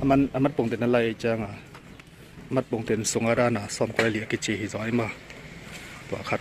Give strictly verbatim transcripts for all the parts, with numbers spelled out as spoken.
A man, a mat pongte na lai cianga, a mat pongte sung a rana sawmkua le li a kici hi zaw ai ma. Tua khat.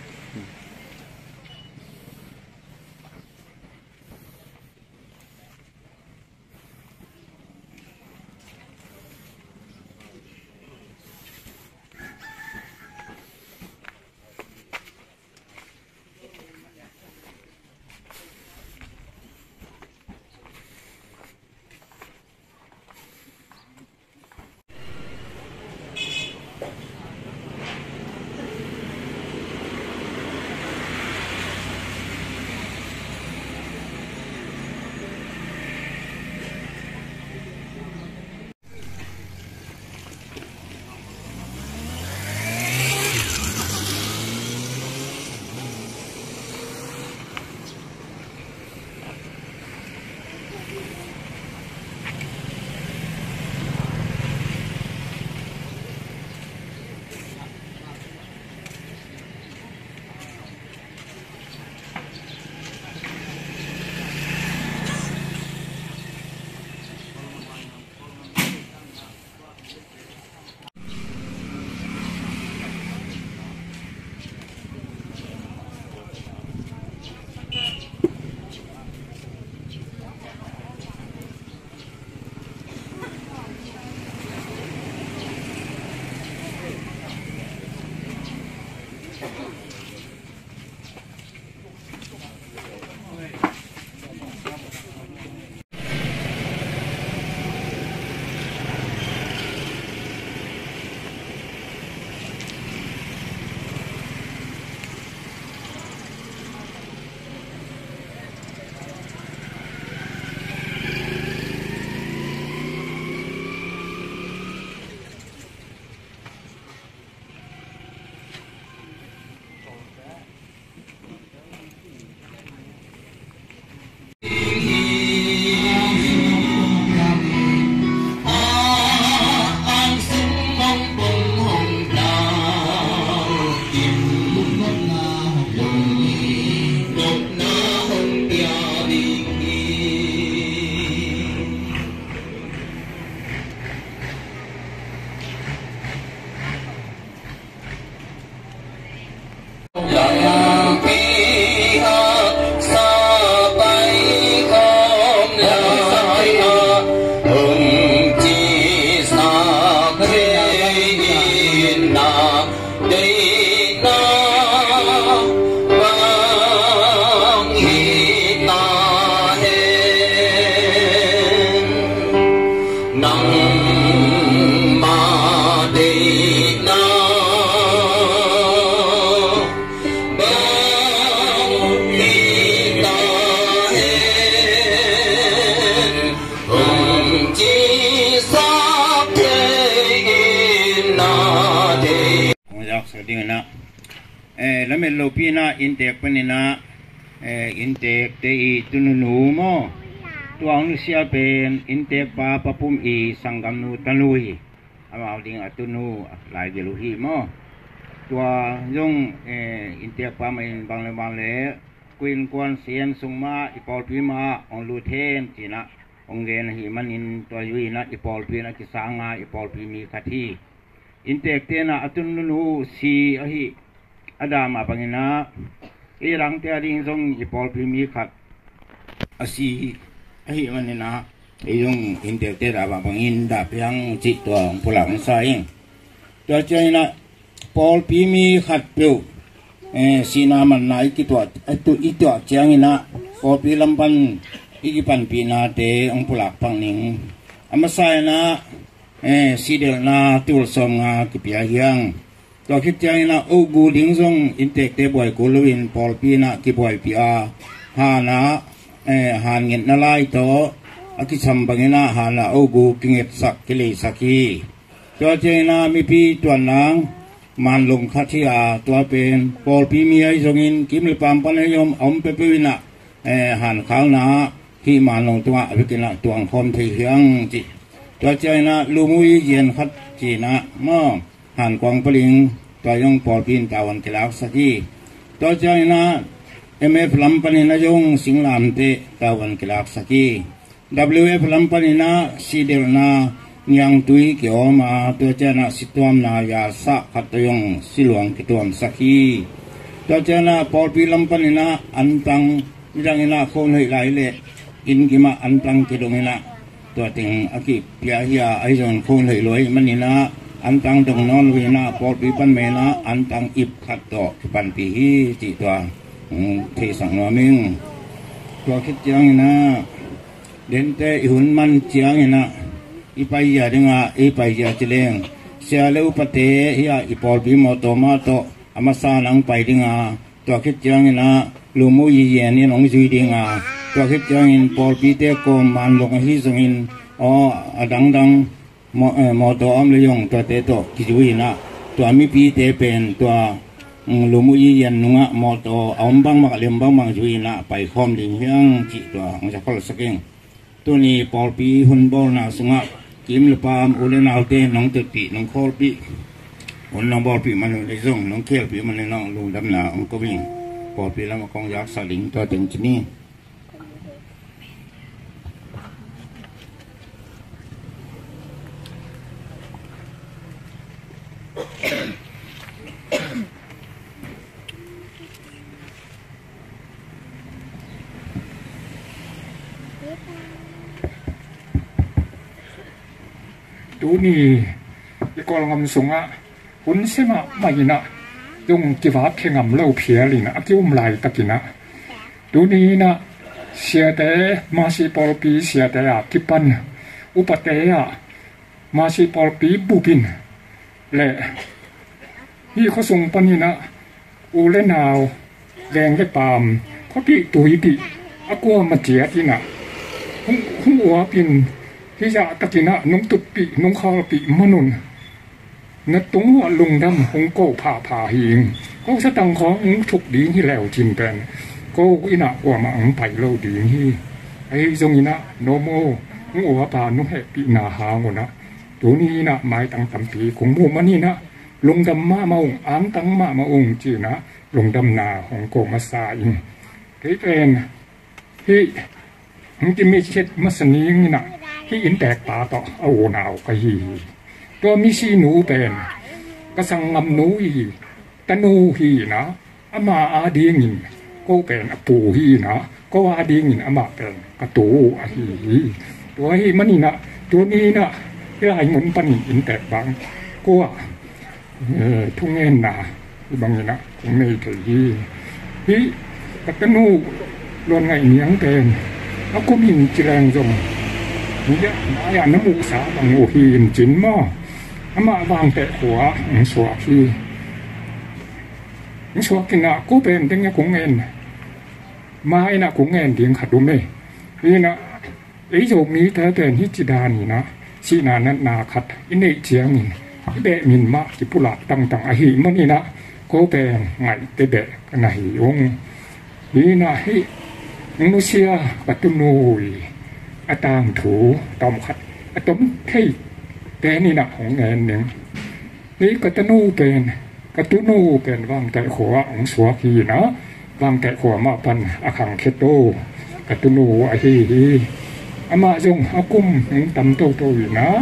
Nangma deihna bang hi ta hen. Hong cisak thei in na deih. Hong zaksak ding in ah, eh, lamet lopi in ah inntek panin ah, eh, inntekte i tununu maw, tua hong nusia pen inntekpa Pa Pum i sanggamnu tanu hi. Amau ding a tunu lai gel uh hi maw. Tua zong, eh, inntekpa mah in bang le bang le, koi innkuan sem sung mah i pawlpi mah hong lut hen ci-in ah hong gen ahih manin, tua zui in ah i pawlpi in a kisanga i pawlpi mi khat hi. Inntekte in ah a tununu si ahih a dah mah bangin ah, ei dangte a ding zong i pawlpi mi khat a si ahih manin ah, ei zong inntekte dah mah bangin dah piang cih tua hong pulak hong sa ing. Tua ciangin ah pawlpi mi khat peuh, eh, sihna manna i kituah, a tu, i tuah ciangin ah pawlpi lam pan i kipanpihnate hong pulak pak ning. A masa in ah, eh, sidelhna tul sawmnga kipia hi hang. Tua khit ciangin ah ogu ding zong inntekte buai kul loin pawlpi in ah kibuaipih a, han ah, eh, han ngetna lai tawh a kisam bangin ah han ah ogu kingetsak, kileisak hi. Tua ciangin ah mipi tuan nang manlong khat hi a, tua pen pawlpi mi ahi zongin kim le pam pan ahi om, a om peuhpeuh in ah, eh, han khalna ah hih manlong tungah a bikin ah tuang khawm thei hi hang ci. Tua ciangin ah lumui gen khat ci-in ah maw, han kuang paling, tua zong pawlpi in tavuan kilaksak hi. Tua ciangin ah M F lam panin ah zong singlamteh tavuan kilaksak hi. W F lam panin ah sidelhna niangtui kiawm a, tua ciangin ah situamna yasah khat tawh zong siluang kituamsak hi. Tua ciangin ah pawlpi lam panin ah antang nidangin ah khon hoih lai leh inn kim ah antang kidong in ah tua teng a kipia hi a, ahi zongin khon hoih lua ahih manin ah antang dong nawn lo in ah pawlpi pan mah in ah antang ip khat tawh kipanpih hi cih tua, mm, theisak nuam ing. Tua khit ciangin ah Dente i hun man ciangin ah i paizia ding a, i paizia ci leng sia le upate hi a, i pawlpi mawtaw mah tawh a masa nang pai ding a, tua khit ciangin ah Lumuyi Yen in hong zui ding a, tua khit ciangin pawlpite kawm man long ahi zongin, aw, a dangdang maw-, eh, mawtaw a om le zong tuate tawh kizui in ah, tua mipite pen tua, mm, Lumuyi Yen nungah mawtaw a om bangmah, a lem bangmah zui in ah paikhawm ding hi hang cih tua hong zakholsak ing. Tuni pawlpi hun bawlna sungah kim le paam, u le naute nong tutpih, nong khawlpih, hun nong bawlpih man uh le zong, nong khelpih man le zong lungdamna hong ko ing. Pawlpi lamah kong zaksak ding tua teng ci ni. Tuni i Kawlgam sungah hun sia mahmah in ah, zong kivak khia ngam lo phial in ah a ki-um laitakin ah, tuni in ah siate, Masi pawlpi siate a kipan upate ah, Masi pawlpi bup in le hih khuasung panin ah u le nau, veng le paam, khuapih tuipih a kuamah ciat in ah hong, hong uap in, hih zahtakin ah nong tutpih, nong khalpih man un na tung uah lungdam hong ko phapha hi ing. Ko satang khawng hong thuk ding hi leu cin pen ko in ah kuamah hong pai lo ding hi. Ahi zongin ah no maw, hong uap a nong hehpihna hang un ah tuni in ah maitang tampi kong muh manin ah lungdam mahmah ung, angtang mahmah ung ci in ah lungdamna hong ko masa ing. Kei pen hih hong kimitsit masa ning in ah hih inntekpa tawh a unau ka hi hi. Tua misinu pen ka sanggamnu i tanu hi in ah, ama adingin ko pen a pu hi in ah, ko adingin amah pen ka tu ahi hi. Tua ahih manin ah tuni in ah hih lai mun panin inntek bang ko ah, eh, thungenna hih bangin ah kong nei thei hi. Hih ka tanu Luan Ngaih Niang pen a kum in ci leng zong, hih a, mai-ah na muhsa bang uh hi in cin maw, amah Vangteh khua ah hong suak hi. Hong suak in ah ko pen teng ah kong ngen, mai-ah kong ngen ding khat om e. Hi in ah ei Zomite pen hih ci dan in ah sihna natna khat i neih ciangin i beh min mah kipulak tangtang ahih manin ah ko pen Ngaihte beh ka na hi ung. Hi in ah hih nusia ka tunu i a tangthu tawmkhat a tom thei pen in ah hong ngen ning. Hih ka tanu pen, ka tunu pen Vangteh khua ah hong suak hi in ah, Vangteh khua mah pan a khangkhia to ka tunu ahi hi. Amah zong a kum hong tam toto in ah,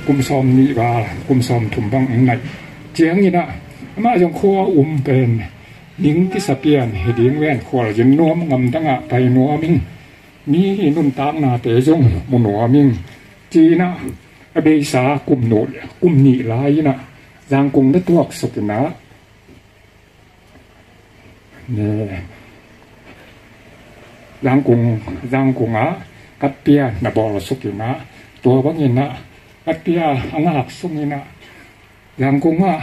kum sawmnih val, kum sawmthum bang hong naih ciangin ah amah zong khua um pen ning kisa pian hi ding ven, khualzin nuam, ngamdang ah pai nuam ing, mi i nuntaknate zong mu nuam ing ci in ah, a beisa kum nuh, kum nih lai in ah Zangkung na tuaksuk in ah, ne, Zangkung, Zangkung ah katpia na bawlsuk in ah, tua bangin ah katpia a ngak sung in ah Zangkung ah,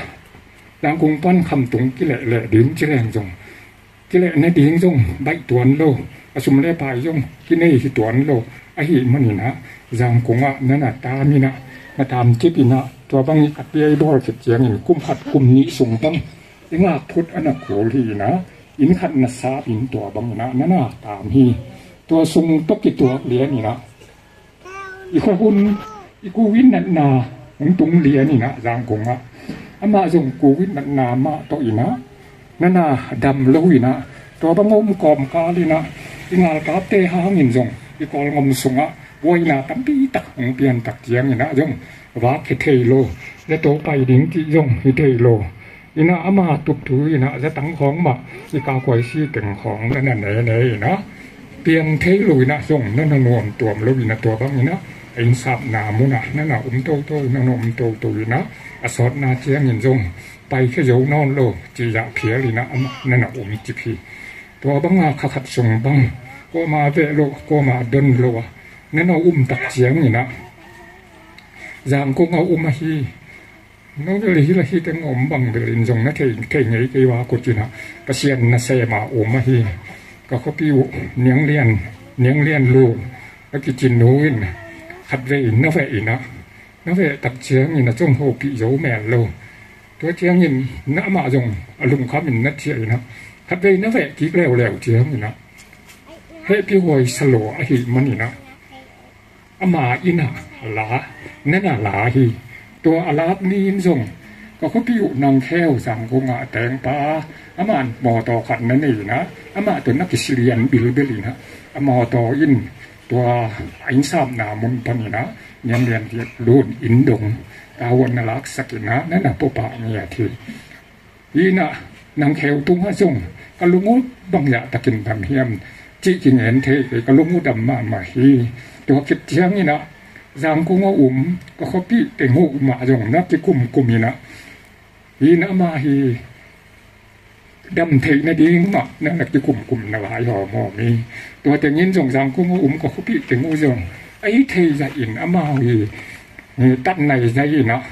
Zangkung pan Khamtung kilehleh ding ci leng zong, kileh nading zong baih tuan lo, a sum le pai zong kinei hi tuan lo ahih manin ah Zangkung ah na na tam in ah, na tam cip in ah, tua bang i katpia i bawl khit ciangin kum khat kum nih sung bang i ngak phut a na kul hi in ah, inn khat na sap in tua bangin ah na na tam hi. Tua sung tawh kituak lian in ah i khuahun, i covid natna hong tung lian in ah Zangkung ah, amah zong covid natna mah tawh in ah na na dam lo in ah, tua bang a um kawmkal in ah i ngalkapte hangin zong i Kawlgam sungah buaina tampi tak hong piantak ciangin ah zong Vak hi thei lo, zato pai ding cih zong hi thei lo. Inah ama tup thu inah zatang khawng mah, i kakuai si teng khawng na na ne ne inah piang thei lo inah zong na na nuam tuam lo inah tua bang inah a innsapna munah na na um toto, na na um toto inah a sawtna ciangin zong pai khia zo nawn lo ci zah phial inah amah na na um cip hi. Tua banga kha khat sung bang kuama veh lo, kuama don lo a na na um tak ciang inah Zangkong a um ahi. No bel hi la hi teng om bang bel in zong na thei, thei ngei kei va kut inah Pasian nasem a um ahi. Ka khuapi uh Nianglian, Nianglian Lu a kici nu in khatvei na veh inah, na veh tak ciangin a cong hopih zo mel lo. Tua ciangin na amah zong a lungkhamin na ciah inah khatvei na veh kik leuleu ciang inah hehpih huai sa lo ahih man inah ama inah la, na na la hi. Tua a lak ni in zong ka khuapi uh Nangkheu Zangkong ah a tengpa, aman mawtaw khat na nei inah amah tawh na kisilian bilbil inah a mawtaw in tua a innsapna mun pan inah Nianglian Lu in dong tavuan na laksak inah na na puapah ngiat hi. Inah Nangkheu tungah zong ka lung uh bang zah takin dam hiam cih kingen thei kei, ka lung uh dam mahmah hi. Tua khit ciang inah Zangkong a um ka khuapi teng uh mah zong na kikumkum inah inah amah hi dam theih nading mah na na kikumkum na vaihawmhawm hi. Tua tengin zong Zangkong a um ka khuapi teng uh zong a hi thei zahin amah hi, eh, tat nai zai inah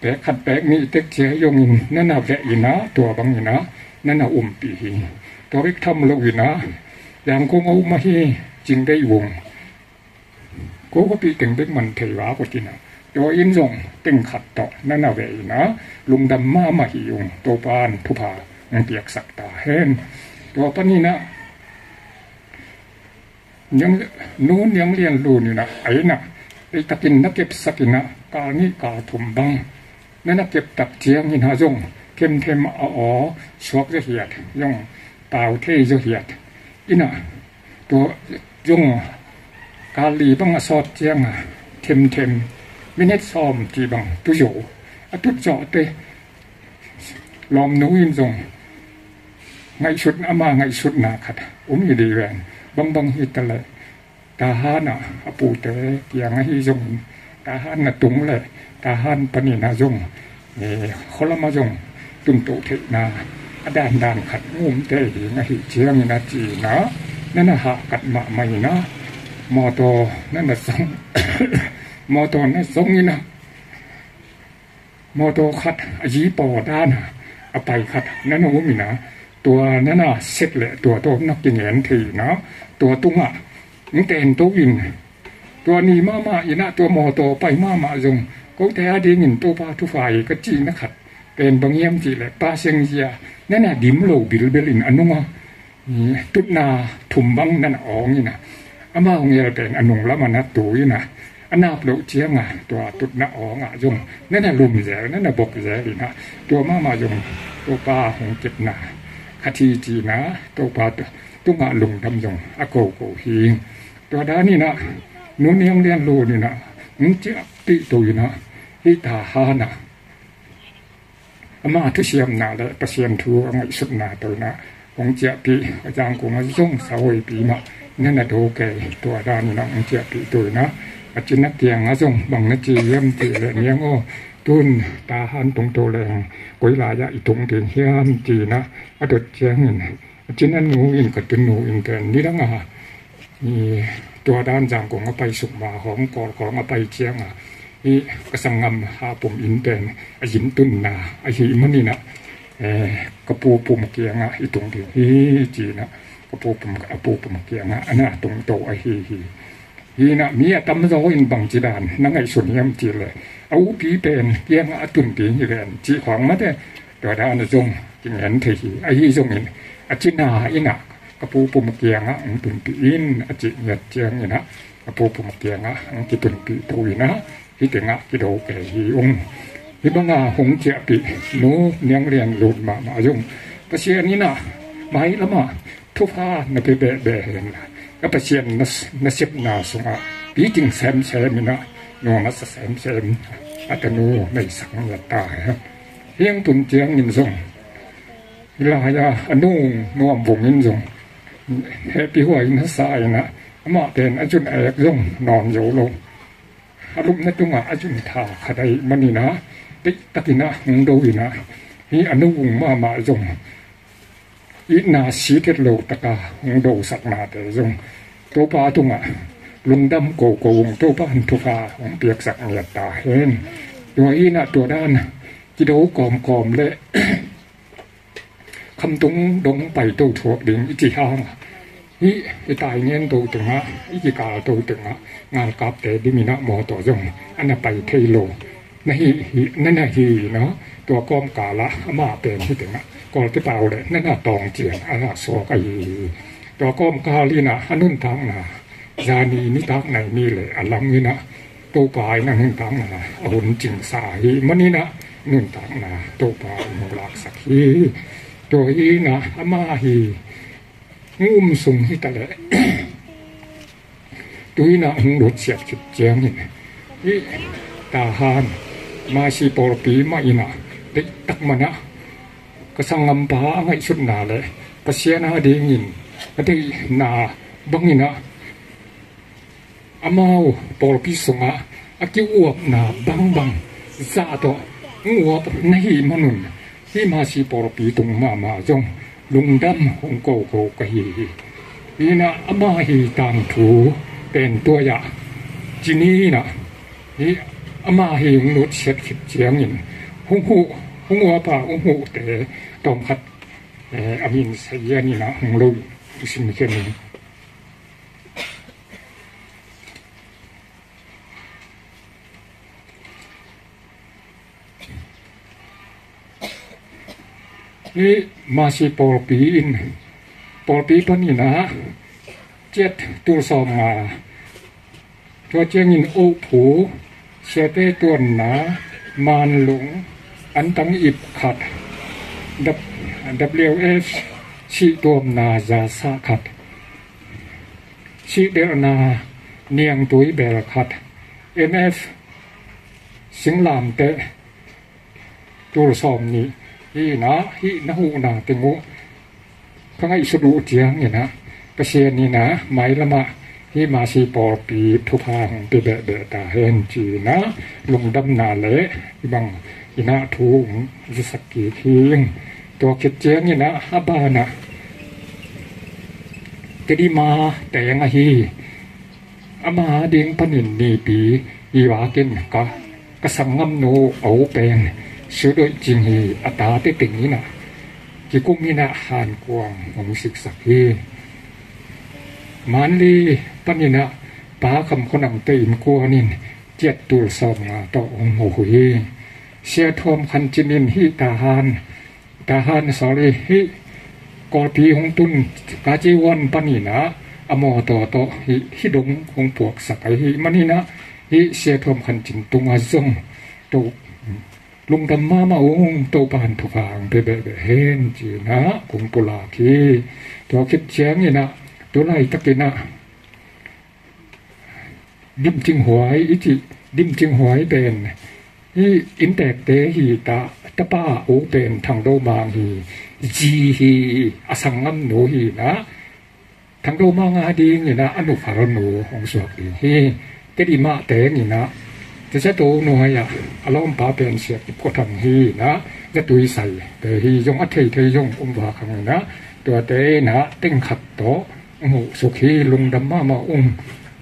pek khat pek nih tek cia zongin na na veh inah tua bang inah na na umpih hi. Tua bek tham lo inah Zangkong a um ahi Cingdei Vung ko khuapi teng bek man thei va kut inah tua in zong teng khat tawh na na veh inah lungdam mahmah hi ung. Topa'n thupha hong piaksak ta hen. Tua pan inah Niang, Nu Nianglian Lu inah a inah ei takin na kepsak inah kal nih kal thum bang na na kep tak ciang inah zong themthem a aw suak zaw hiat, zong tau thei zaw hiat inah tua zong kal li bang a sawt cianga themthem minit sawm cih bang tu zo a tut zawhte lawmnu in zong ngaihsut, ama ngaihsutna khat um hi dih ven. Bangbang hi ta leh Tahan ah a pute kiang ahi zongin Tahan na tung leh Tahan panin ah zong, eh, khualam ah zong tuntoh theihna a dandan khat ngumte ding ahi ciangin a ci inah na na hahkat mahmah inah mawtaw na na zong mawtaw na zong inah mawtaw khat a zi paw dan a pai khat na na um inah tua na na sep leh tua tawh na kingen thei inah tua tungah hong ten to in tua ni mahmah inah tua mawtaw pai mahmah zong kote a dingin Topa thupha hi ka cihna khat pen bang hiam cih leh passenger na na dim lo bilbel in a nungah tutna thum bang na na awng inah amau ngel pen a nung lamah na tu inah a nap loh cianga tua tutna awngah zong na na lum zel, na na bok zel inah tua mahmah zong Topa hong kepna khat hi ci inah Topa tungah lungdam zong a koko hi. Tua dan inah Nu Nianglian Lu inah hong ciahpih to inah hih Tahan ah ama thusiamna le Pasian thu a ngaihsutna tawh inah hong ciahpih a Zangkong ah zong sahoipi mah na na do kei. Tua dan inah hong ciahpih to inah a cina kiangah zong bang na ci hiam cih leh Niang aw, tun Tahan tung to leng koi lai-ah i tung ding hiam ci inah a dot ciangin a cina nu in ka tunu in ken nidanga tua dan Zangkong a pai suk ma hong Kawl khawng a pai cianga hih ka sanggam Hapum in pen a zin tunna ahih man inah, eh, ka pu Pum kiangah i tung ding hi ci inah ka pu Pum, a pu Pum kiangah a na tung to ahi hi. Hi inah mi a tamzaw in bangci dan na ngaihsun hiam cih leh a upi pen kiangah a tun ding hi ven cih khawng mate tua dan a zong kingen thei hi. Ahi zongin a cina inah ka pu Pum kiangah hong tunpih in a cih ngiat ciang inah ka pu Pum kiangah hong kitunpih to inah hih tengah kido kei hi ung. Hih banga hong ciahpih Nu Nianglian Lu mahmah zong Pasian inah mailamah thupha na pia behbeh hen la ka Pasian na, nasepna sungah piting semsem inah Nuam a sa semsem a tanu neisak ngiat ta hen. Hiang tun ciangin zong hi lai-a a nu Nuam Vung in zong hehpih huai in hasa in ah, amah pen a zun a ek zong nawn zo lo. A lupna tungah a zun tha khat ahih manin ah, deihtakin ah hong do in ah, hi a nu Vung mahmah zong itna sit het lo taka hong dosaknate zong Topa tungah lungdam koko ung, Topa in thupha hong piaksak ngiat ta hen. Tua hi in ah tua dan kido kawmkawm le khamtung dong paito thuak ding i cih hang, hih i tai ngen to tengah, i kikal to tengah, ngalkapte dingin ah mawtaw zong a na pai thei lo na hi, hi, na na hi, no? Tua kawmkal ah amah pen hih tengah Kawlte pau le na na tawng ciang a na suak ahi hi. Tua kawmkal in ah a nuntakna, zani nitak nai ni le a lam in ah Topa in a nuntakna a hun cingsa ahih manin ah nuntakna Topa in hong laksak hi. Tua hi in ah ama hi, hong um sung hi ta leh, tu in ah hong lutsiat khit ciangin, hih Tahan Masi pawlpi mah in ah deihtak man ah ka sanggampa a ngaihsutna le Pasian a dingin ka deihna bangin ah amau pawlpi sungah a ki-uapna bangbang zah tawh hong uap na hih manun, hih Masi pawlpi tung mahmah zong lungdam hong koko ka hi hi. Hi in ah ama hi tangthu pen tua-ah ci ni in ah, hih ama hi hong lutsiat khit ciangin hong huh, hong uap a hong huhte tawmkhat, eh, a min sa hian in ah hong lo sim khen in. Hih Masi pawlpi in, pawlpi panin ah ciat tul sawmnga, tua ciangin Ohphu, Siate tuanna Manlung, antang ip khat, W F sih tuamna zasa khat, sihdelhna niangtui bel khat, M F singlamteh tul sawmnih, hih in ah, hih na huhna teng uh ka ngaihsut uh ciangin ah, Pasian in ah mailamah hih Masi pawlpi thupha hong pia behbeh ta hen ci in ah, lungdamna le hih bangin ah thu hong zasak kik hi. Tua khit ciangin ah a banah Tedim a teng ahi, ama ding panin Nipi i vakin ka, ka sanggamnu a u pen Sudoih Cing hi. A tate teng in ah kikum in ah Hankuang hong siksak hi. Manli panin ah Pa Kham Khua Namte innkuan in ciat tul sawmnga tawh hong huh hi. Sia Thuam Khan Cin in hih Tahan, Tahan, sorry, hih Kawlpi hong tun Kaciuan panin ah a mawtaw tawh hih, hih dong hong puaksak ahih manin ah, hih Sia Thuam Khan Cin tungah zong to lungdam mahmah ung, Topa in thupha hong pia behbeh hen ci in ah kong pulak hi. Tua khit ciangin ah tu laitakin ah Dim Cing Huai i cih, Dim Cing Huai pen hih inntekte hi ta, tapa u pen Thang Do Mang hi, zi hi, a sanggamnu hi in ah, Thang Do Mang a dingin ah a nuphalnu hong suak ding hi. Tedim a teng in ah, Sia Za To nuai-ah a lawmpa pen Sia Kip Kua Thang hi in ah, Za Tui Sai te hi zong a theithei zong um vak hang in ah, tuate in ah teng khat tawh hong huh suk hi. Lungdam mahmah ung,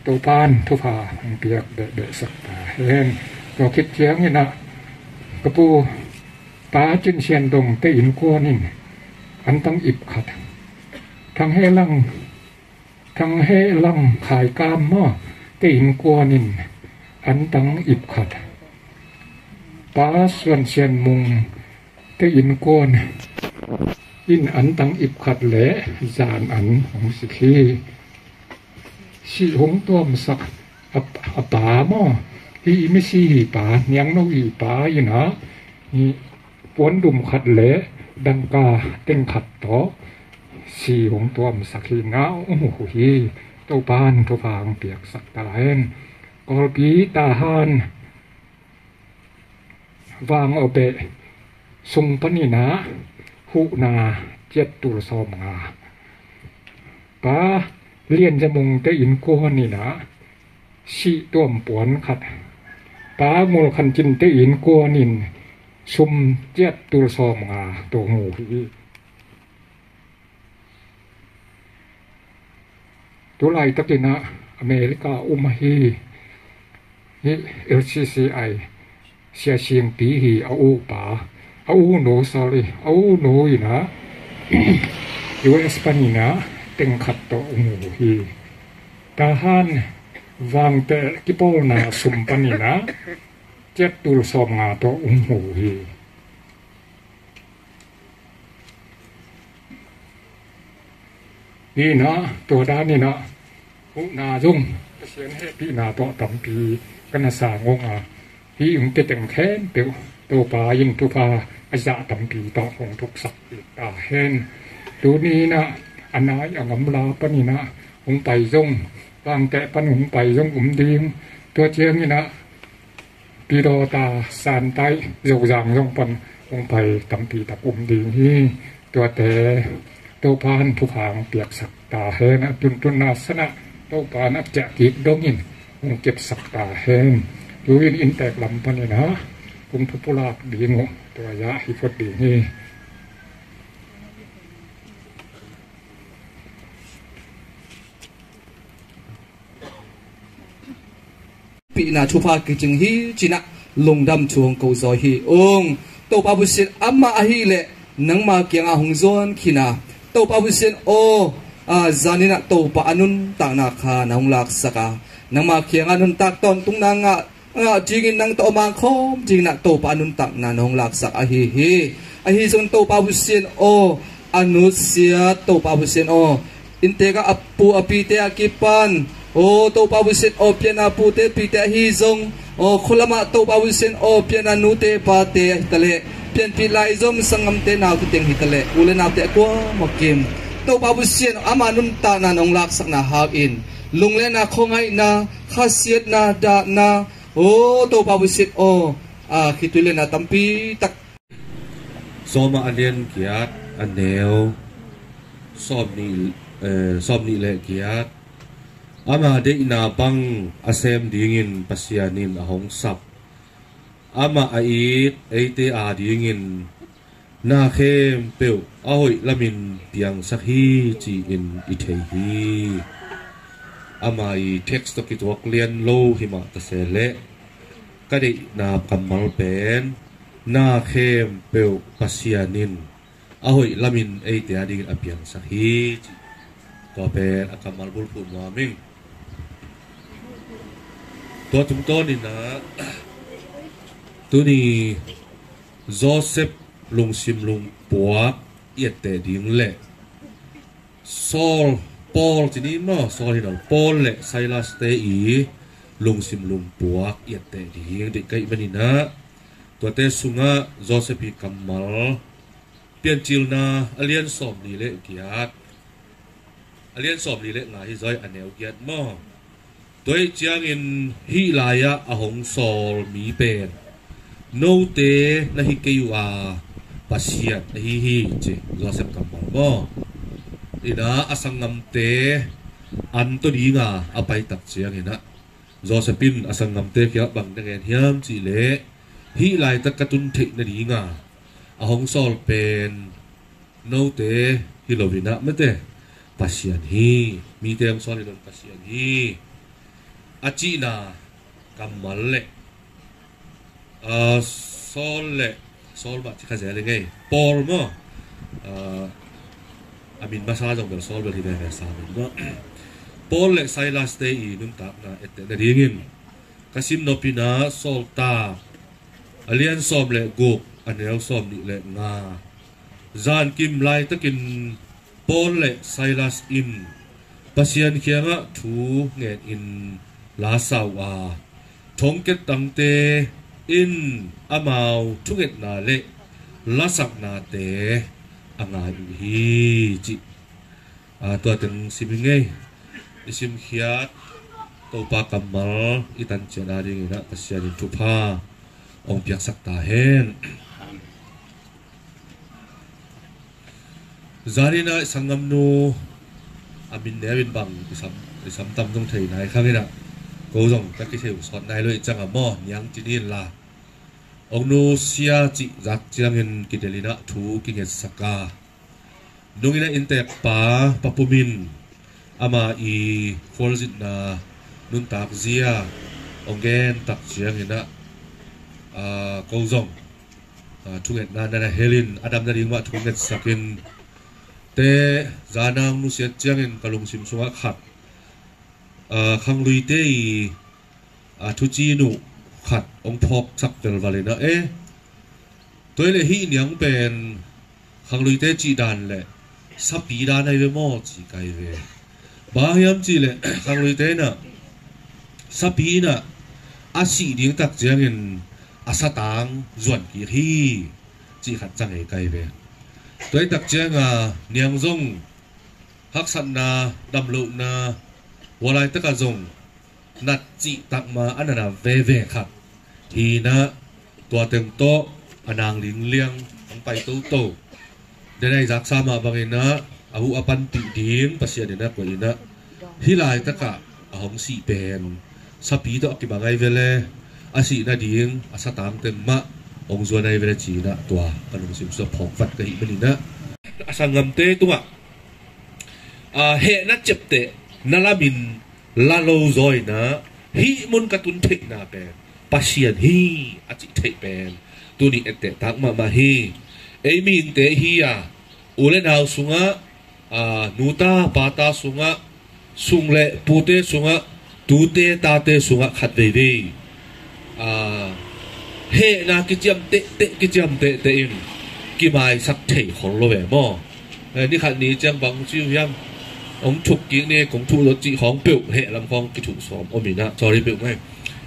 Topa in thupha hong piak behbeh sak ta hen. Tua khit ciangin ah ka pu Pa Cin Sian Dongte innkuan in antang ip khat, Thang He Lang, Thang He Lang Khai Kam mawte innkuan in antang ip khat, Pa Suan Sian Mungte innkuan in antang ip khat le zan an hong sik hi. Sih hong tuamsak a, a pa maw, hih i misi hi pa, Niangno hi pa in ah, hih puandum khat le dangka teng khat tawh sih hong tuamsak hi in ah hong huh hi. Topa in thupha hong piaksak ta hen. Kawlpi Tahan vang awpeh sung panin ah huhna ciat tul sawmnga. Pa Lian Za Mung te innkuan in ah sih tuam puan khat, Pa Ngul Khan Cin te innkuan in sum ciat tul sawmnga tawh mu hi. Tulaitakin ah America um ahi, hi L C C I Sia Singpi hi a upa, a unu, sorry, a unu in ah U S panin ah teng khat tawh mu hi. Tahan vangte kipawlna sum panin ah ciat tul sawmnga tawh mu hi. Hi in ah, tua dan in ah huhna zong Pasian hehpihna tawh tampi ka na sang ung a, hih hong pia teng khempeuh Topa in thupha a zah tampi tawh hong thuksak ta hen. Tuni in ah a nai a gamla panin ah hong pai zong, vangte pan hong pai zong um ding. Tua ciangin ah Pidawta, Santaih, Zozang zong pan hong pai tampi tak um ding hi. Tuate Topa in thupha hong piaksak ta hen. A tuntunna san ah Topa in a ciah kik dongin hong kepsak ta hen. Tu-in inntek lam panin ah kong thupulak ding uh tua zah hi phot ding hi. Pihna thupha kicing hi ci-in ah lungdam thu hong ko zaw hi ung. Topa Pasian, amah ahih leh nangma kiangah hong zuan khin a, Topa Pasian aw, a, zan in ah Topa a nuntakna kha na hong laksak a, nangma kiangah nuntak tawntungna ngah, ngah dingin, nang tawh a mangkhawm dingin ah Topa a nuntakna na hong laksak ahi hi. Ahi zongin Topa Pasian aw, a nusiat Topa Pasian aw, inntek ah a pu a pite a kipan, aw Topa Pasian aw, pianna pute pite ahi zong, aw khua lamah Topa Pasian aw, pianna nute pate ahi taleh, pianpih laizom sanggamte naute teng hi taleh, u le naute a kuamah kim, Topa Pasian aw, ama nuntakna na hong laksakna hangin lunglena, khuangaihna, khasiatna, dahna, aw Topa Pasian aw, a, khitui lena tampi tak. Sawma a lian giat, a neu sawmnih, eh, sawmnih le giat. Ama deihna bang a sem dingin Pasian in a hong sap. Amah a it eite adingin na khempeuh a hoih lamin piangsak hi ci-in i thei hi. Ama i text tawh kituak lian lo hi mah ta se leh, ka deihna kammal pen na khempeuh Pasian in a hoih lamin eite adingin a piangsak hi ci. Tua pen a kammal bulphuh nuam ing. Tua tungtawnin ah tuni Joseph lungsim lungpuak i etteh ding le Saul, Paul ci ni maw, Saul hi lo, Paul le Silas te i lungsim lungpuak i etteh ding deih ka hih manin ah, tuate sungah Joseph i kammal, Piancilna a lian sawmli le giat, a lian sawmli le nga hi zaw, a neu giat maw. Tua ahih ciangin hih lai-ah a hong sawl mi pen note na hi kei uh a, Pasian ahi hi ci, Joseph kammal maw. In ah a sanggamte an tawh dinga a paitak ciangin ah Joseph in a sanggamte kiangah bang na ngen hiam cih leh, hih laitak ka tun theih nadinga a hong sawl pen note hi lo in ah, mate, Pasian hi. Mite hong sawl hi lo in Pasian hi, a cihna kammal le, ah, Saul le, Saul mah ci kha zel ing ei, Paul maw, ah, a min masa zong bel Saul bel hi veve sa min maw. Paul le Silas te i nuntakna etteh nadingin ka sim nop in ah, Sawltak a lian sawm le guk, a neu sawmnih le nga. Zankim laitakin Paul le Silas in Pasian kiangah thu ngenin la sa uh a, thongkiat tangte in amau thungetna le lasaknate a ngai uh hi ci. A, tua teng sim ing ei. I simkhiat Topa kammal i tan ciat a dingin ah Pasian in thupha hong piaksak ta hen. Zanin ah i sanggamnu a min neu in bang i sam, i sam tam zong thei nai khang in ah, ko zong ka kithei uh sawt nai lo i cang a maw, niang ci ni in la. Hong nusia cih zak ciangin kidelin ah thu kingetsak a, nungin ah innteekpa Pa Pum in ama i khualzinna nuntak zia hong gen tak ciangin ah, aa, ko zong, aa, thungetna na na helin a dam nading mah thu ngetsak in te, zana hong nusiat ciangin ka lungsim sungah khat, aa, khangluite i, aa, thuci nuh khat hong phawksak velval in ah, e, tua hi leh hih niang pen khangluite cih dan le sapi dan ahi ve maw ci kai ve. Bang hiam cih leh khangluite in ah sapi in ah a sih ding tak ciangin a satang zuan kik hi cih khat cang ei kai ve. Tua hi tak cianga niang zong haksatna, damlohna, hua laitakah zong nat cih takma a nana veve khat hi in ah, tua teng tawh a nang lingliang hong pai toto. Denai zaksa mah bangin ah a huh a panpih ding Pasian in ah koih in ah, hih laitakah a hong sih pen sapi tawh a kibang ahi ve le, a sih nading a satang teng mah hong zuan ahi ve le ci in ah, tua ka lungsim sungah phawk vat ka hih manin ah, a sanggamte tungah, aa, hehna ciaptehna lamin la lo zaw in ah, hih mun ka tun theihna pen Pasian hi a cih theih pen tuni etteh tak mahmah hi. Ei mihingte hi a, u le nau sungah, aa, nuta pata sungah, sung le pute sungah, tute tate sungah khat veivei, aa, hehna kiciam tehteh, kiciam tehteh in kimaisak thei khol lo ve maw? Eh, ni khat ni ciang bang ci uh hiam? Hong thuk kik ni, kong thuh lo cih khawng peuh, heh lam khawng kithuh sawm om in ah, sorry peuh ngai.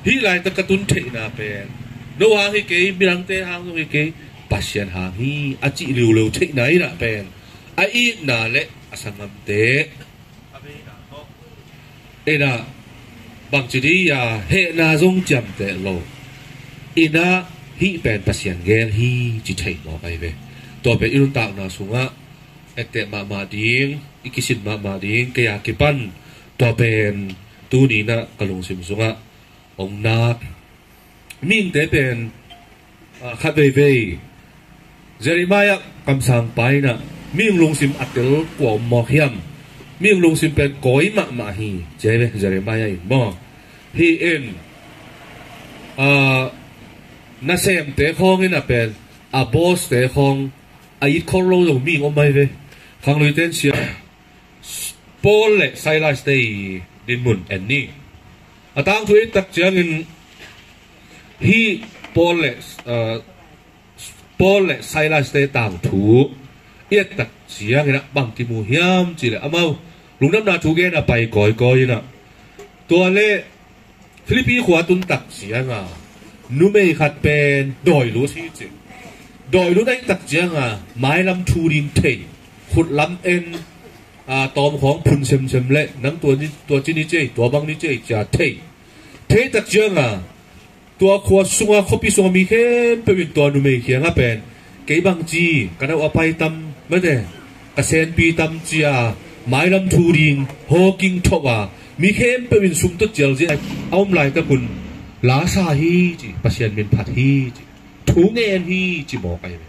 Hih laitak ka tun theihna pen no hang hi kei, midangte hang zong hi kei, Pasian hang hi a cih liuleu theihna in ah pen a itna le a sanggamte in ah, bangci dih a, hehna zong ciamteh lo in ah, hih pen Pasian gel hi ci thei mawk ahi ve. Tua pen i nuntakna sungah etteh mahmah ding, i kisin mahmah ding, kei a kipan tua pen tuni in ah ka lungsim sungah hong nak. Mihingte pen, aa, khat veivei, Jeremiah kamsangpa in ah, mihing lungsim a tel kua om mawk hiam? Mihing lungsim pen kawi mahmah hi ci ahi ve, Jeremiah in maw. Hih in, aa, nasemte khawng in ah pen a bawste khawng a it khol lo lo mihing om ahi ve. Khangluite in sia Paul le Silas te i dinmun en ni. A tangthu i et tak ciangin hih Paul le, aa, Paul le Silas te tangthu i et tak ciangin ah bang kimu hiam cih leh amau lungdamna thu gen a pai kawikawi in ah, tua le Philippi khua tun tak cianga numei khat pen dawi lut hi ci. Dawi lut ahih tak cianga mailam thu ding thei, khut lam en, aa, tawm khawng phun semsem le nang tua ni, tua ci ni ci ei, tua bang ni ci ei cia thei. Thei tak cianga tua khua sunga, khuapi sunga mi khempeuh in tua numei kiangah pen, kei bangci ka dauh a pai tam mate, ka senpi tam cia mailam thu ding hawking thawh a, mi khempeuh in sum tawh cialzia a om laitak un, la sa hi ci, Pasian min phat hi ci, thu ngen hi ci mawk ahi ve.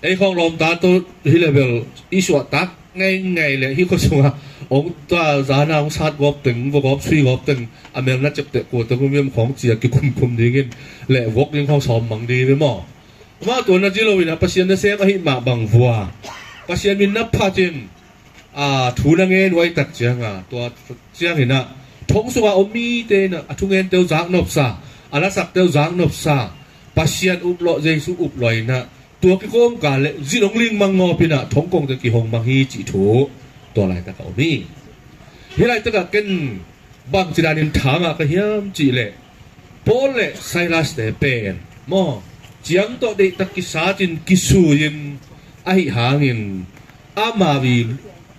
Ei khawng lawmta tawh hi le bel i suahtak ngeingai le hih khua sungah hong ta zana hong sat gawp teng, va gawp sui gawp teng, a melna ciapteh kua teng um hiam khawng cia kikhumkhum dingin le vok ding khawng sawm mang ding hi ve maw? Amah tua na ci loin ah Pasian nasem ahih mah bang vua, Pasian min na phat in, aa, thu na ngen uh ahih tak cianga, tua ciangin ah thong sungah om mite in ah a thungente uh zaknopsa, a lasakte uh zaknopsa, Pasian uplawh, Jesu uplawh in ah tua kikawmkal le zin hong ling mangngawp in ah thongkongte kihong mang hi cih thu tua laitakah om hi. Hih laitakah ken bangci danin tha ngah ka hiam cih leh, Paul le Silas te pen maw, ciang tawh deihtak kisat in kisui in, ahih hangin amau i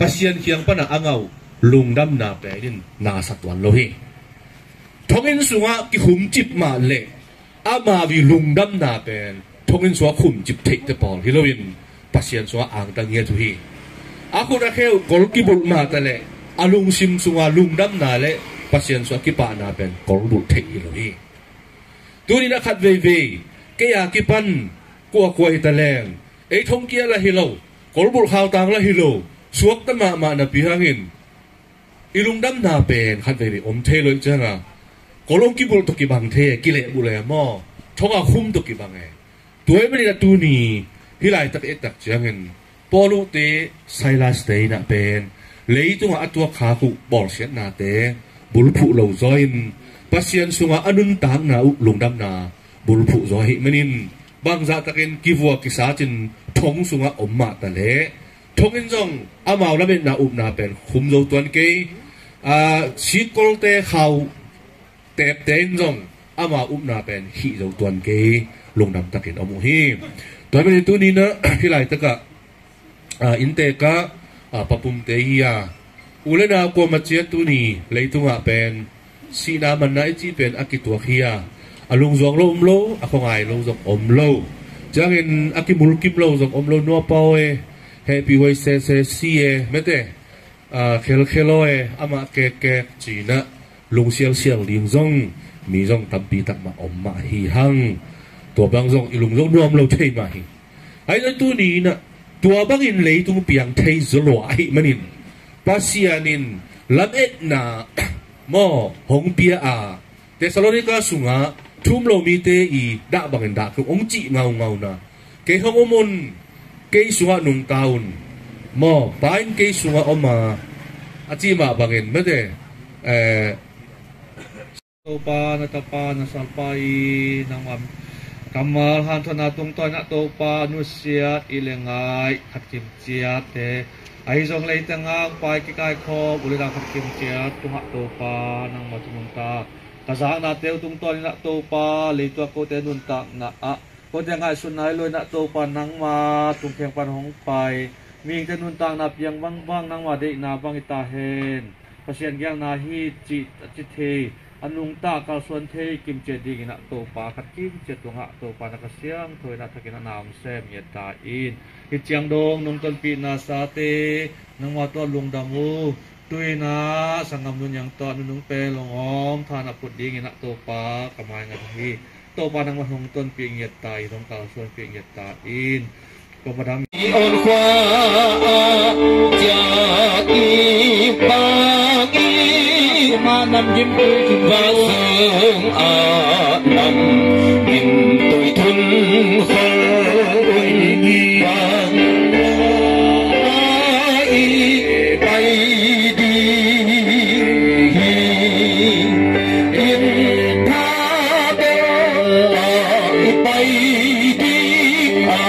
Pasian kiang pana a ngah uh Lungdamna pen in na sa tuan lo hi. Thonginn sungah kikhumcip mah leh amau ii lungdamna pen thonginn sungah khumcip theihte pawl hi loin Pasian sungah angtang ngiat uh hi. A khut a khe uh kol kibulh mah taleh a lungsim sunga lungdamna le Pasian sungah kipahna pen kol bulh theih hi lo hi. Tuni-in a khat veivei kei a kipan kuakua hi taleng ei thongkiat lah hi lo, kol bulh khautang lah hi lo, suakta mahmah napi hangin i lungdamna pen khat veivei om thei lo ih cianga kol hong kibulh tawh kibang thei e, kilehbulh e maw, thong a khum tawh kibang e. Tua ahih manin a tuni hih laitak i et tak ciangin Paul uh te Silas te in ah pen leitungah a tuakkhak uh bawlsiatnate bulphuh lo zaw in Pasian sungah a nuntakna uh lungdamna bulphuh zaw ahih manin bangzah takin kivua kisat in thong sungah om mah taleh thonginn zong amau lametna upna pen khum zo tuan kei. Aa, sikkolte khau teepte in zong amau upna pen khih zo tuan kei, lungdam takin om uh hi. Tua ahih manin tuni-in ah hih laitakah, aa, inntekah, aa, papumte hi a, u le nau kuamah ciat tuni leitungah pen sihna manna i cih pen a kituak hi a, a lungzuang lo om lo, a khuangai lo zong om lo. Ciangin a kimulkim lo zong om lo, nuapaw e, hehpihhuai sese si e, mete, aa, khelkhel aw e, amah kekkek ci-in ah lungsialsial ding zong mi zong tampi tak mah om mah hi hang. Tua bang zong i lung zong nuam lo thei mah hi. Ahi zong tuni-in ah tua bangin leitung piang thei zaw lua ahih manin Pasian in lametna maw hong pia a, Thessalonika sungah thu um lo mite i dah bangin dah kei ung hong cih ngaungauna, kei hong om un, kei sungah nungta un maw, Pa in kei sungah om a, a cih mah bangin mete, eh, Topa na tapa na salpa i nangmah kammal hanthawn a tungtawn in ah Topa nusiat i le ngai khat kim ciatte, ahi zong leitang a pai kikaikhawm u le nau khat kim ciat tungah Topa nangmah thu nungta ka zaknate uh tungtawn in ah Topa leitung a kote nuntakna ah kote ngaihsutna hi lo in ah Topa nangma tungkheng pan hong pai mihingte nuntakna piang bangbang nangma deihna bang hi ta hen. Pasian gelna hi cih a ci thei, a nungta kalsuan thei kim ciat dingin ah Topa khat kim ciat tungah Topa na Kha Siangtho in ah thakin ah na hong sem ngiat ta in. Hih ciang dong nong tonpihna sate nangma tawh lungdam uh. Tu-in ah sanggam Nu Niang tawh nunung pen lungawm thahat a put dingin ah Topa ka mai ngat hi. Topa nangmah hong tonpih ngiat ta in, hong kalsuanpih ngiat ta in. Topa dam i on khua ah ciat i bang i mah nam gim tui thun va sung ah nam gim tui thun khol i bang i pai ding hi. In tha bel ah i pai ding a,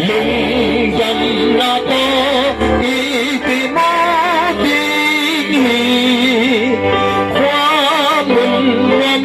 lungdamna tawh i timawh ding hi. Khua mun nuam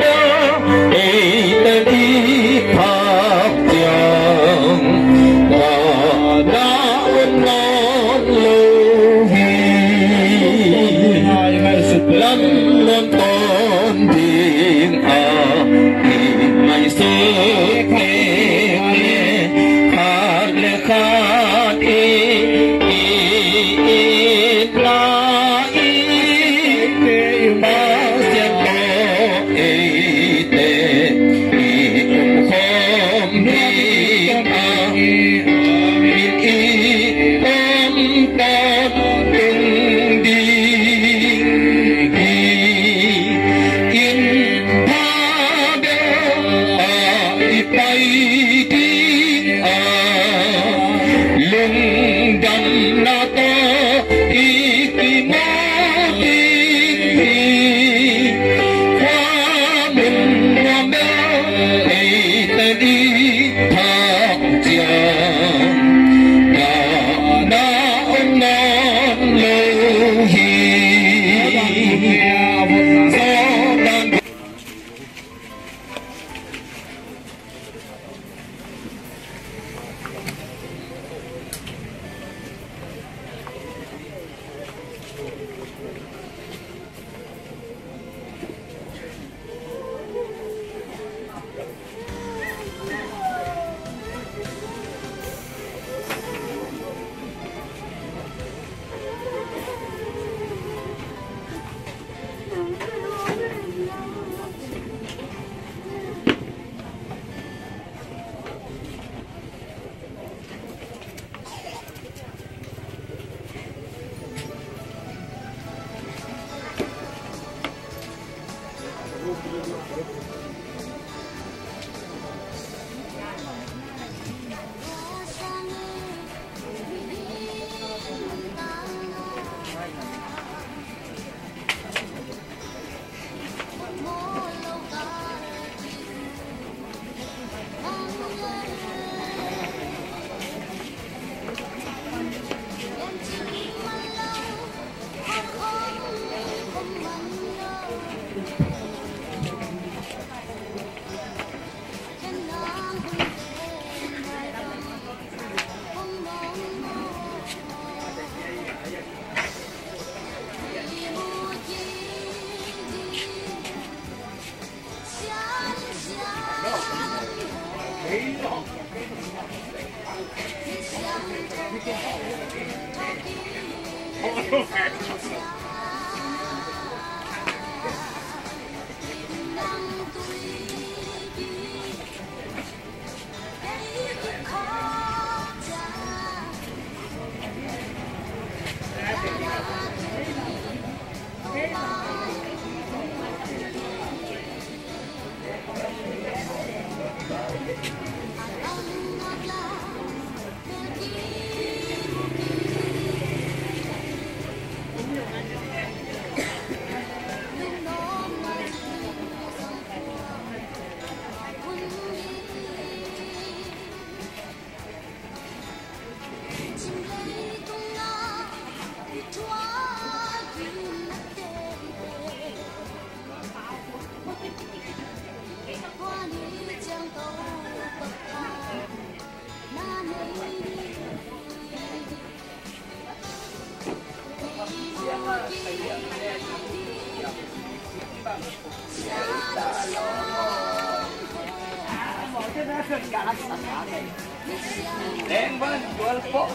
Leng van tual pawh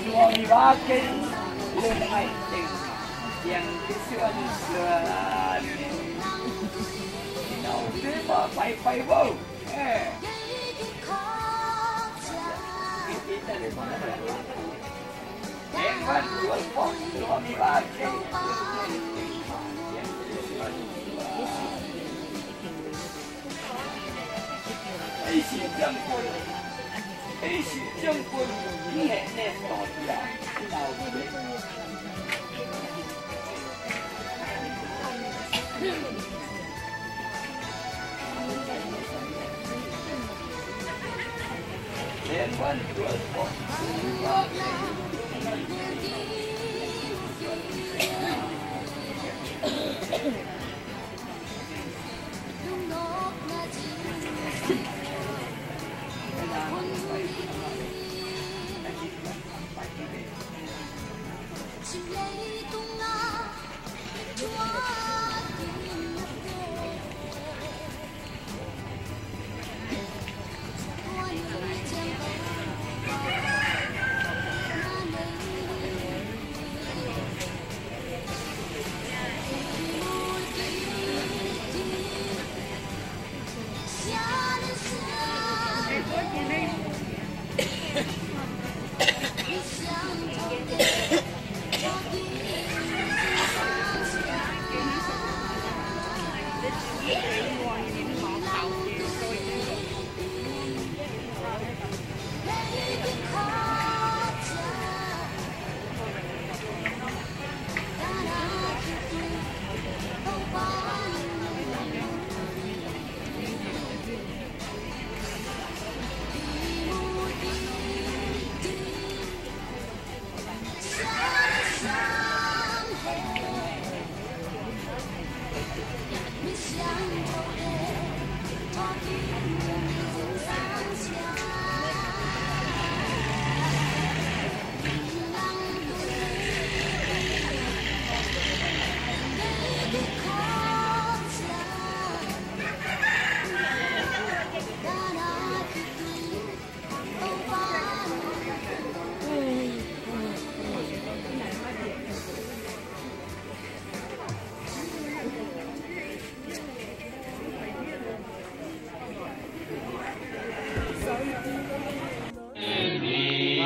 nuam i ba kei, leng ai teng, piang kisuan suan. Nau tui ba pai pai bo. Eh.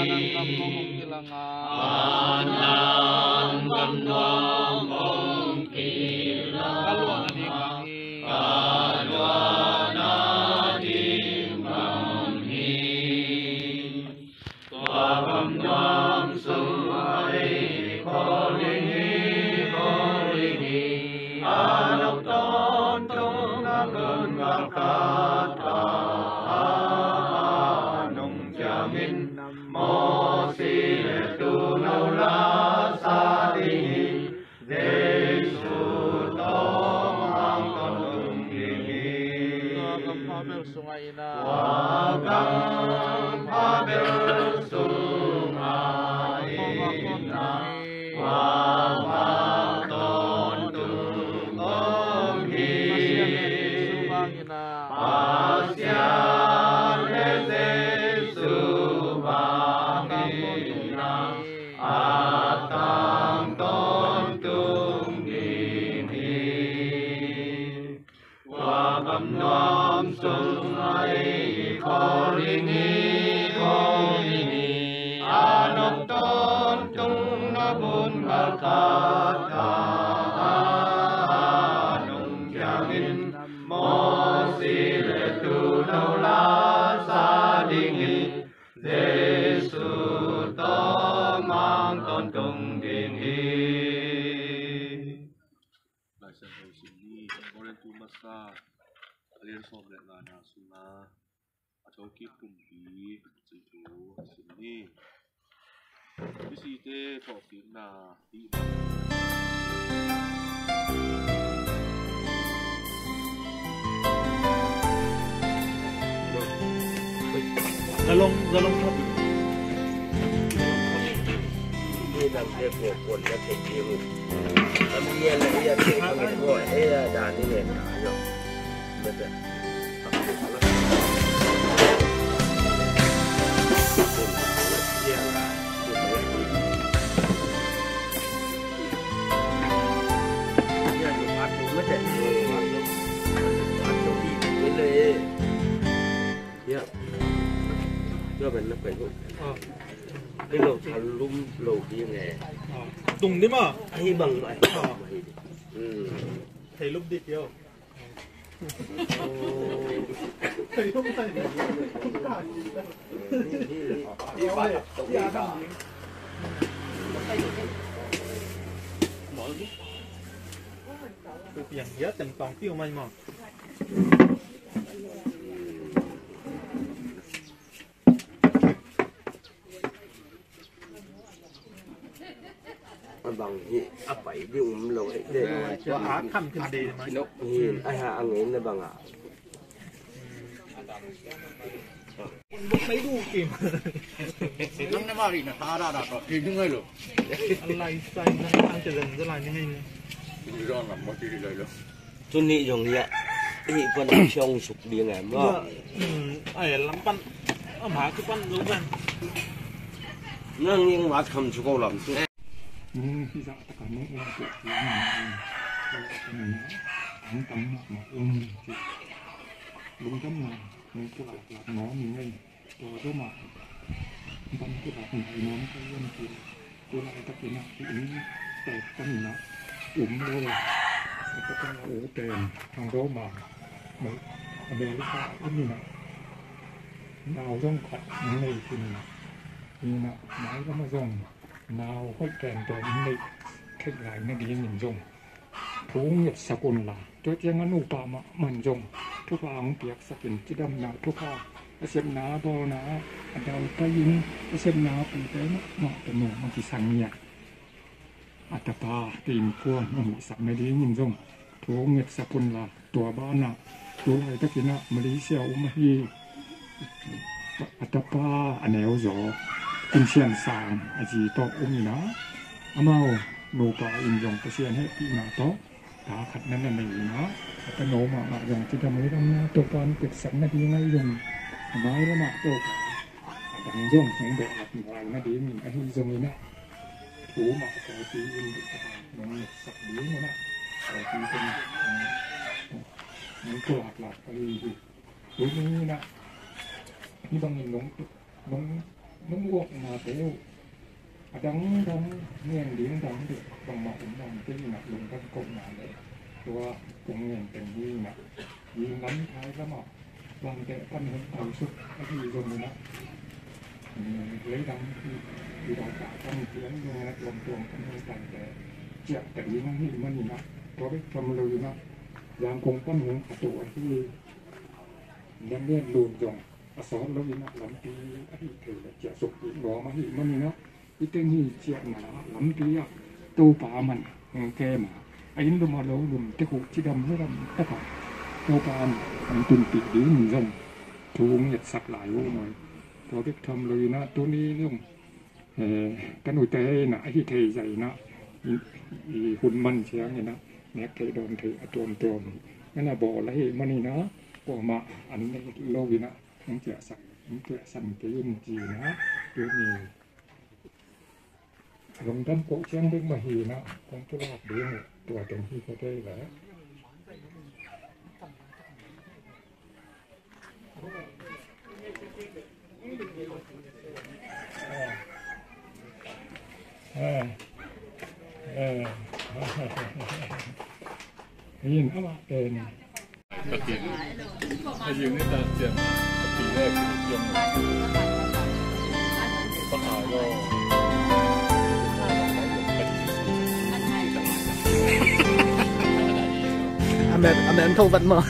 Nang gam nuam hong kilang a, nang gam nuam hong kilang a, ka luahna ding gam hi. Ka luahna ding gam hi. Tua gam nuam sungah ei khawl ding hi, khawl ding hi. A nop tawntung na gun galkhat a, a nung ciangin Mosi le Tuuno la sa ding hi. Jesu tawh mang tawntung ding hi. Tua gam pha bel sungah in a, tua gam pha bel sungah in a, tua mang tawntung ding hi. Pasian le Jesu bangin a, Pasian le Jesu bangin a, a tang tawntung ding hi. Tua gam nuam sungah ei khawl ding hi, khawl ding hi. A nop tawntung na gun galkhat a, a nung ciangin Mosi le Tuuno la sa ding hi. Jesu tawh mang tawntung ding hi. Lai Siangtho sim ni, Korin tu masa, a lian sawm le ngana sungah a thawhkik pumpi cih thu sim ni. Misite thawhkikna hih bang. Zalong, zalong thot. Ni dang te ko kon na te ki mu. Am ni ya na ya te ko ko e ya da ni ne na yo. Mete. Tung di ma. Ahi bang ma. Thei lup di kio. Piang hiat teng tong piu mai mong. A bang hi a pai ding um lo hi te. Tua a kham khin de mai. Hin a ha a ngeina bang a. Buk mai du kim. Nang na mari na tha da da to. Ki dung ai lo. Lai sai na ang te zan zan lai ni ngai ni. Ni ron lam mo ti lai lo. Tuni zong hi a, hih pan a siang suk ding e maw? Ai lam pan a ma ki pan lo pan. Nang ing wat kham su ko lam su. Nung hi zah taka nung ung ko hi nung ung ko hi nung ung tam mahmah ung ci. Lungdamna nung pulak lak nuam ing ei. Tua doma bang kibak ngai nuam ka hiam cih leh, tu laitakin ah hih inn teek panin ah um lo. Ka tapa u pen hang Roma, America ah um in ah, nau zong khat hong nei khin in ah, hi in ah, mailam ah zong nau hoih pen pen hong nei theih lai nadingin zong thu ngetsak unla, tua ciang a nupa mahmah in zong thupha hong piaksak in, cidamna thupha a sepna a bawlna ah a dal pai in, a sepna pute mahmah tanu a kisang hi a, a tapa te innkuan hong hihsak nadingin zong thu ngetsak unla, tua banah tu laitakin ah Malaysia um ahi a tapa a neu zaw Kin Sian Sang a zi tawh um in ah, amau nupa in zong Pasian hehpihna tawh ta khat na na nei in ah, a tano mahmah zong cidam nidamna Topa'n piaksak nading ahi zong, a mailam ah Topa a dang zong hong behlap nai nadingin ahi zongin ah, thu mah tawh pi in nong ngetsak ding un ah, tawh pi in nong pulak lak ahi hi. Tuni in ah hih bangin nong, nong Nong uapnate uh a dangdang ngen ding dang deuh bangmah om nawn kei in ah, lungdam kohna le tua kong ngen teng hi in ah, i lamthai lamah bangteh pan hong paisuk ahi zongin ah, leidang hi, i dawta pan pian zongin ah tuamtuam pan hong paiteh ciah ka ding ahih manin ah, tua bek tham loin ah Zangkong pan hong phato ahi Lamlen Lun zong a sawt loin ah lampi ahih thei leh ciahsuk kik nuam ahih manin ah, i teng hi ciahna lampi ah Topa man hong kem a, a inn lum a lo lum tek uh cidam ledam takah Topa man hong tunpih dingin zong thu hong ngetsak lai uh maw. Tua bek tham loin ah tuni zong, eh, ka nute in ah ahih thei zah in ah i, i hun man ciangin ah nek theih dawn theih a tuamtuam in ah bawl ahih manin ah, kuamah an neih loin ah hong ciahsak, hong ciahsan kei un ci-in ah, tuni lungdam koh ciang bek mah hi in ah kong pulak ding uh tua teng hi ka thei leh. Eh, eh. Yin amah pen. A met, a met tho vat maw.